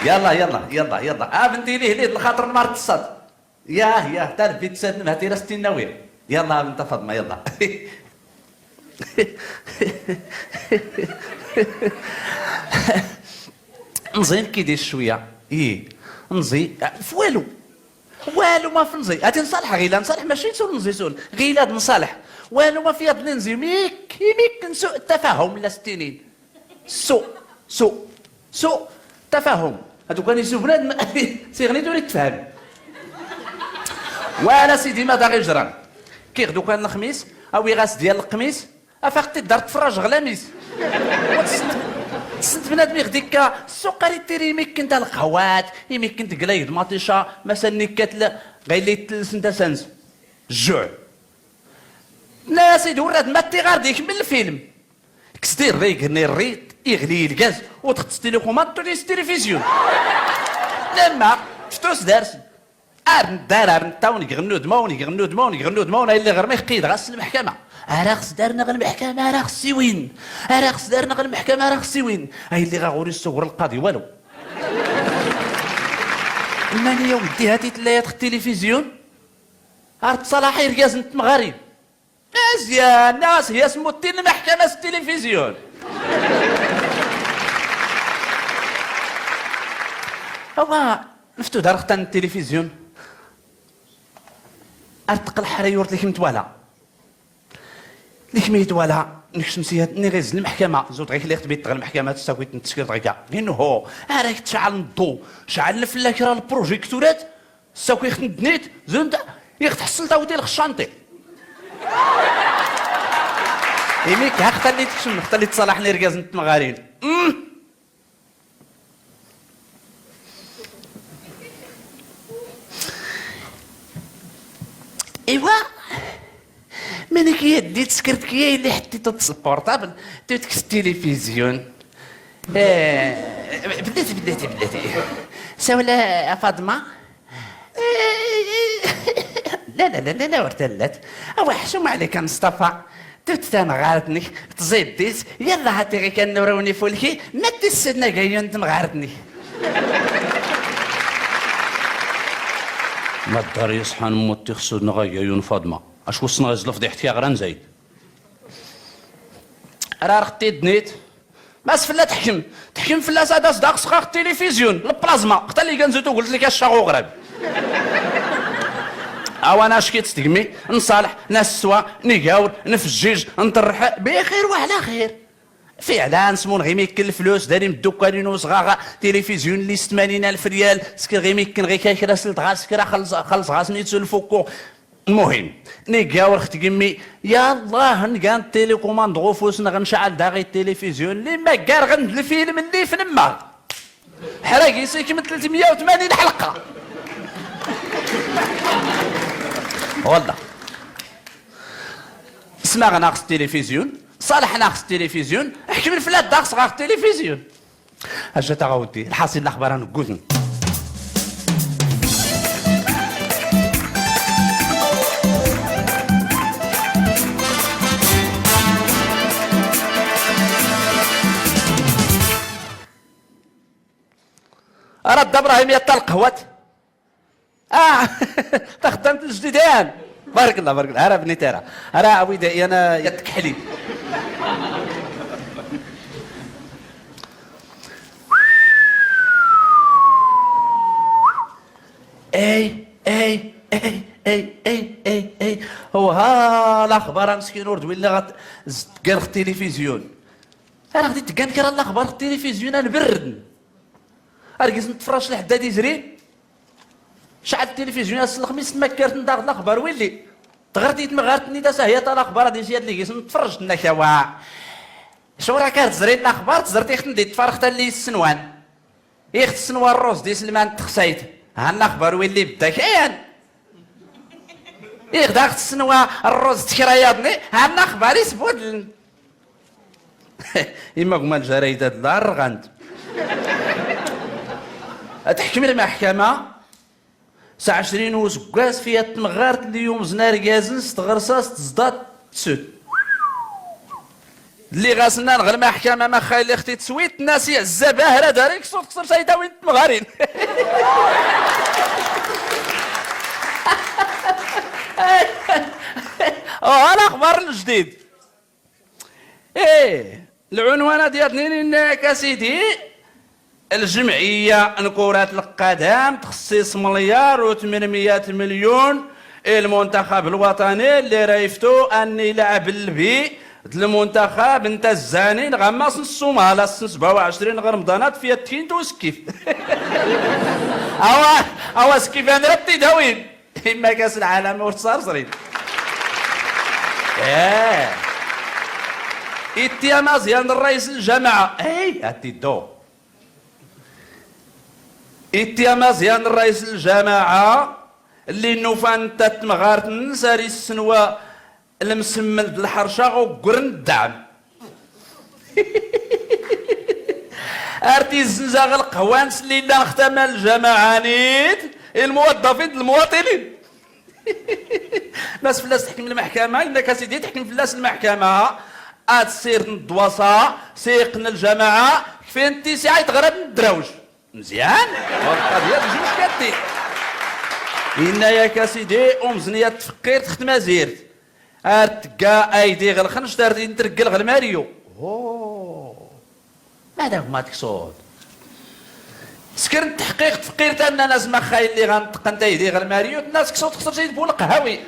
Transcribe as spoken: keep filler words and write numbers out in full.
يلا، يلا، يلا، يلا. ابنتي ليه، ليه الخاطر نمار تصاد. ياه، ياه، تربيت ساد نمهتي راس تناوي. يلا، بنت فاطمة، يلا. نزين كي دير شوية. إيه. نزي. فوالو. والو ما في نزي. هاتي نصالح غيلة، نصالح ماشي سول نزي سول. غيلة نصالح. والو ما في هاد نزي. ميك، ميك سوء التفاهم لا ستينين. سوء، سوء، سوء تفاهم. هادو كان يسوق بنادم سيغني دوري تفهم. وانا سيدي ما داغي جران. كيغدو كان الخميس، اوي غاس ديال القميس، افاق تي دار تفرج غلاميس. وتسنت، تسنت بنادم يغديك السوق قريت تيري يمكن تاع القهوات، يمكن تقلايد مطيشه، مثلا نكات لا، غير لي تلسن تاع سانس. الجوع. لا يا سيدي، ورات ما تيغارديك من الفيلم. كسدي الريق ني الريط، يغلي الغاز، وتختص تيليكوماند، تولي التلفزيون. لما فتوس دارس. ار ندار، ار نتا، ونيغنو دما، ونيغنو دما، ونيغنو دما، ونا اللي غير ما يقيد غاس المحكمة. ارا خص دارنا غير المحكمة، ارا خص وين؟ ارا خص دارنا غير المحكمة، ارا خص وين؟ اي اللي غا غوري الصغر القاضي والو. المانية ودي هاتي تلايا تخ التلفزيون. ار تصلاحي رياز نت مغارب. مزيان، ناس هي سموتي المحكمة التلفزيون. هو نفتو دار ختان التلفزيون. ارتقل حريورت لك متوالا. لك ميتوالا، نكش مسيات، نغيز المحكمة، زود غير لي خدمت غير المحكمة، تساكويت نتسكر دقيقة. غير هو، راك تشعل الضو، شعل الفلاكرة البروجيكتورات، ساكو يخت ندنيت، زند، يخت حصلت أودي الخشانتي. إيميك، ها اختليت شنو، اختليت صلاح نرقز نت مغارين. أم. إيوا. منك يدي تسكرت كي اللي حطيتو البورطابل، توتك التلفزيون. إيه، بلاتي، بلاتي، بلاتي. سولا يا فاطمة. لا، لا، لا، لا، لا، ورتلت. أوا حشوم عليك يا مصطفى. توت تنغارتني، تزيد ديس. يلا هاتي غي كان نوروني فولكي، ما تسدنا قايون تنغارتني. ما الدار يصحى نموت تخسدنا غايون فاطمة. اش وصلنا غير الفضيحة يا غران زايد. راه رختي دنيت. ما سفلا تحكم، تحكم فلا سادا صداق صغار التلفزيون، البلازما، قتل لي كنزوتو قلت لك الشاغو غراب. اوانا شكيت تستقمي، نصالح، نسوا، نقاور، نفجج، نطرح، بخير وعلى خير. فعلا سمون غيميك الفلوس داري من الدكان وصغاغا تلفزيون لي ثمانين ألف ريال، سكر غيميك كن غي كاكرا سلت غا سكر خلص خلص غا سنيتو الفوكو. المهم، نيكا ورخت قمي، يا الله، نقان تيليكوماند غوفوس نغنشعل داغي التلفزيون، اللي ما قار غند الفيلم اللي في نما. حرق يسيك من ثلاثمية وثمانين حلقة. والله. اسمع غناغس التلفزيون، صالح ناغس التلفزيون، احكي من فلات داغس غاغ التلفزيون. اجا تا غاودي، الحاصل الاخبار انا قوزن. رد ابراهيم يا القهوات. اه. تخدمت الجديدان. بارك الله، بارك الله. هرا بني تيرا. هرا عويدة، انا يتكحلي. اي، اي، اي، اي، اي، اي، اي. هو ها الاخبار مسكين ورد ولا غت-، زد قال التلفزيون. انا غادي تقان كرا الاخبار التلفزيون انا برد. ارقز نتفرج لحد هادي زرين. شعل التلفزيون، الخميس ما كارت نداغ الاخبار ويلي. تغرتي تمغرتني دا ساهيه تاع الاخبار، هادي زياد لي قيس نتفرج نكوا. شو راه كارت زرين الاخبار، تزرتي خت ندي تفرخت اللي السنوان. يخت السنوان الروز دي سلمان تخسايت. ها الاخبار ويلي بدا كاين. يخت اخت السنوان الروز تكرياضني، ها الاخبار يسبودلن. إما كما الجرايد هاد النهار رغانت. تحكم المحكمة ساعة عشرين وسكاس فيها تمغارت اليوم زنار جازن ستغرساس تزداد تسد. اللي غاسنا نغ المحكمة ما خايل اختي تسويت ناسي عزة باهرة داري كسوت كسر سيدة وين تمغارين. اه، الاخبار الجديد. ايه، العنوانة ديال اثنين انك اسيدي. الجمعية نكورات القدم تخصص مليار وثمانمية مليون المنتخب الوطني اللي رايفتو اني لعب اللبي المنتخب انت الزاني نغمس الصومال السن سبعة وعشرين غرمضانات في التين تو سكيف. اوا، اوا سكيف انا ربتي داوين. اما كاس العالم وتصرصرين. ايه. اتيا مزيان الرئيس الجماعة اي اتي دو. إتي مزيان الرئيس الجماعة اللي نوفان تتمغارت نساري السنوة المسمل د الحرشة غو قرن الدعم. أرتي الزنزاغ القهوانس اللي لا نختم الجماعة نيت الموظفين المواطنين. ناس فلاس تحكم المحكمة، إنك سيدي تحكم فلاس المحكمة. أتسير الدواسة، سيقن الجماعة، فين تيسي عيط غرب الدراوش. مزيان؟ والقضية بجوج كاتين. إنا ياك أسيدي، أمزنية تفقير تخت مازيرت. أرتقا أيدي غ الخنش، تاردين ترقل غ الماريو. أوه. ما داك ما تكسود. سكر التحقيق تفقير تانا ناس ما خايل لي غنطق انت يدي غ الماريو، الناس كسود خسر شي بول قهوي.